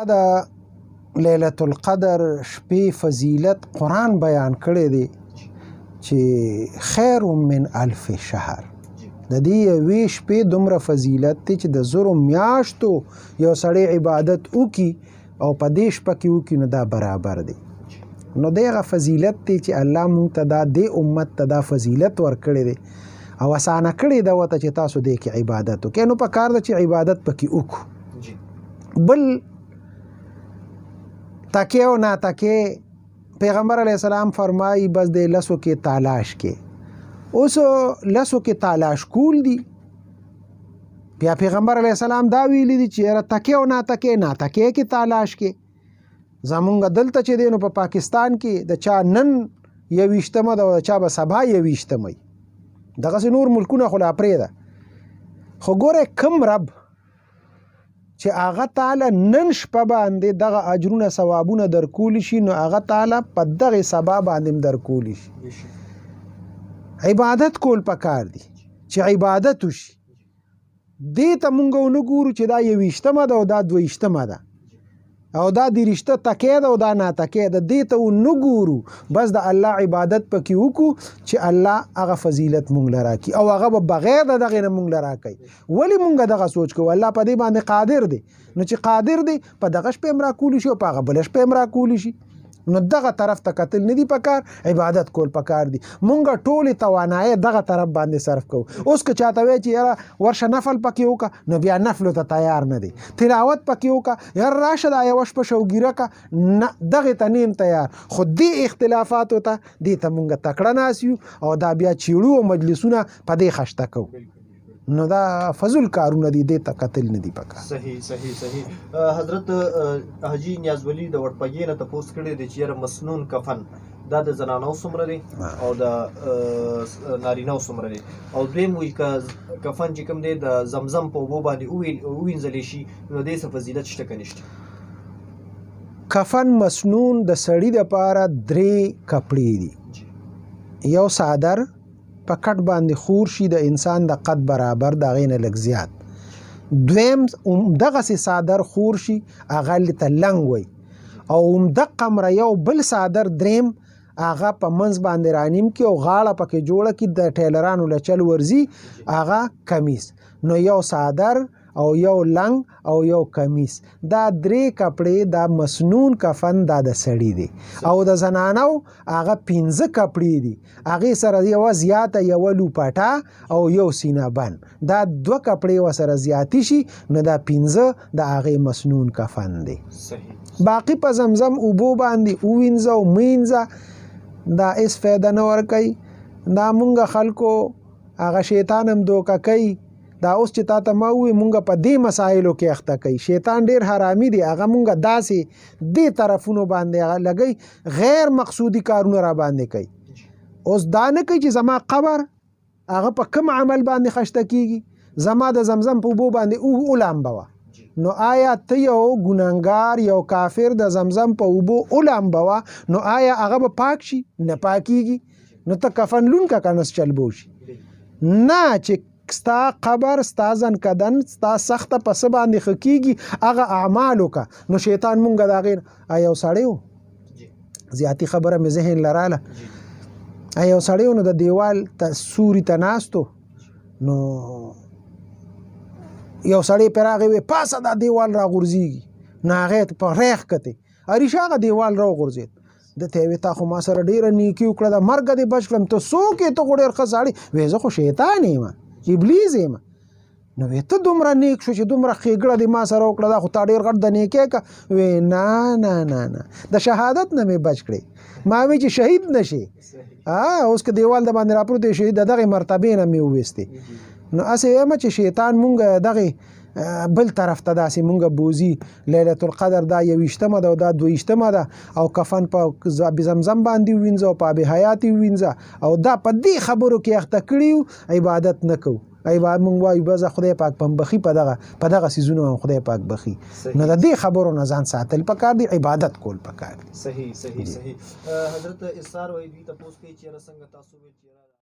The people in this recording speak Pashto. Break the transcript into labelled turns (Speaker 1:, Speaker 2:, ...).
Speaker 1: د لیلة القدر شپې فضیلت قرآن بیان کړی دی چې خیر من الف شهر. د دې یوې شپې دومره فضیلت دی چې د زرو میاشتو یو سړی عبادت وکړي او په دې شپه کې وکړي نو دا برابر دی. نو دغه فضیلت دی چې الله مونږ ته دا دې امت ته دا فضیلت ورکړی دی او اسانه کړی دا وته چې تاسو دې کې عبادت وکړئ، نو په کار ده چې عبادت پکې وکړو. بل تکې او نا تکې پیغمبر علیه السلام فرمایي بس د لسو کې تلاش کې. اوس لسو کې تلاش کول دي. بیا پیغمبر علیه السلام دا ویلي دي چې یاره تکې او نا تکې، نا تکې کې تلاش کې. زمونږ دلته چې دی نو په پاکستان کې د چا نن یوویشتمه ده او د چا به سبا یوویشتمه وي، دغسې نور ملکونه خو لا پرېږده. خو ګوره کوم رب چې هغه تعالی نن شپه باندې دغه اجرونه ثوابونه درکولی شي، نو هغه تعالی په دغې سبا باندې هم درکولی شي. عبادت کول پکار دي چې عبادت وشي. دې ته مونږ ونه ګورو چې دا یوویشتمه ده او دا دویشتمه ده او دا دریشته تکې ده او دا ناتکې ده، دې ته ونه ګورو، بس د الله عبادت پکې وکړو چې الله هغه فضیلت مونږ له راکړي او هغه به بغیر د دغې نه مونږ له راکوي. ولې مونږ دغه سوچ کوو؟ الله په دې باندې قادر دی، نو چې قادر دی په دغه شپه هم راکولی شي او په هغه بله شپه هم راکولی شي. نو دغه طرف ته کتل نه دي پکار، عبادت کول پکار دي. مونږ ټولې توانایۍ دغه طرف باندې صرف کوو. اوس که چاته وایي چې یاره ورشه نفل پکې وکړه، نو بیا نفلو ته تیار نه دی. تلاوت پکې وکړه، یاره راشه دا یوه شپه شوګیره که، نه دغې ته نه یم تیار. خو دې اختلافاتو ته دې ته مونږ تکړه ناست یو او دا بیا چیړو او مجلسونه په دې خشته کوو. نو دا فضل کارونه دي، دې ته کتل نه دي پکار.
Speaker 2: صحیح صحیح صحیح. حضرت حاجي نیاز ولي د وټپګې نه تپوس کړی دی چې یاره مسنون کفن دا د زنانو څومره دی او د نارینهو څومره دی، او دویم وایي که کفن چې کوم دی د زمزم په اوبو باندې ووینځلی شي نو دې څه فضیلت شته که نشته؟
Speaker 1: کفن مسنون د سړي دپاره درې کپړې دي. یو څادر په کټ باندې خور شي د انسان د قد برابر، د هغې نه لږ زیات. دویم دغسې څادر خور شي هغه ته لنګ وایي، او همدقه مره یو بل څادر دریم هغه په منځ باندې رانیم کړي او غاړه پکې جوړه کړي، د ټیلرانو له چل ورځي هغه کمیس. نو یو څادر او یو لنګ او یو کمیس، دا درې کپړې دا مسنون کفن دا د سړي دی. او د زنانو هغه پنځه کپړې دي، هغې سره یوه زیاته یوه لوپټه او یو سینه بند، دا دوه کپړې ورسره زیاتې شي نو دا پنځه د هغې مسنون کفن دی. باقي په زمزم اوبو باندې ووینځه او مینځه دا هېڅ فایده نه ورکوي. دا مونږ خلکو هغه شیطان هم دوکه کوي. دا اوس چې تا ته ما وویل مونږ په دې مسایلو کې اخته کوي، شیطان ډېر حرامي دی، هغه مونږ داسې دې طرفونو باندې هغه لګوي، غیر مقصودي کارونه را باندې کوي. اوس دا نه کوي چې زما قبر هغه په کوم عمل باندې خشته کیږي، زما د زمزم په اوبو باندې ولامبوه. نو آیا ته یو ګناهګار یو کافر د زمزم په اوبو ولامبوه، نو آیا هغه به پاک شي؟ نه پاکیږي. نو ته کفن لون که کنه چل به وشي. نه چې ستا قبر ستا ځنکدن ستا سخته په څه باندې ښه کېږي هغه اعمال وکړه. نو شیطان مونږ د هغې یو سړی و، زیاتي خبره مې ذهن له راله، یو سړی و نو د دیوال ته سوري ته ناست و، نو یو سړی پرې راغی وی پاسه دا دیوال راغورځېږي، نو هغې ته په ریخ کتې اریشه هغه دیوال راوغورځېد. ده ته یې وی تا خو ما سره ډېره نیکي وکړه، د مرګه دې بچ کړم، ته څوک یې، ته خو ډېر ښه سړی. وی زه خو شیطان یم، ابلیس یم. نو وی ته دومره نیک شو چې دومره ښېګړه دې ما سره وکړه، دا خو تا ډېر غټ د نیکۍ که. وی نه نه نه نه، د شهادت نه مې بچ کړې، ما وی چې شهید نه شې. اوس که دیوال د باندې راپروت دی شهید د دغې مرتبې نه مې وویستې. نو هسې وایم چې شیطان مونږ دغې بل طرف ته داسې مونږ بوزي. لیلة القدر دا یوویشتمه ده او دا دویشتمه ده، او کفن په آب زمزم باندې ووینځه او په آب حیات یې ووینځه، او دا په دې خبرو کې اخته کړي یو، عبادت نه کوو. عبادت مونږ وایو بس خدای پاک پم بخي، په دغه څیزونو هم خدای پاک بخي. نو د دې خبرو نه ځان ساتل پکار دي، عبادت کول پکار دي.
Speaker 2: صحیح صحیح صحیح. حضرت اسار وایي دوی تپوس کوي چې یاره څنګه تاسو ویل چې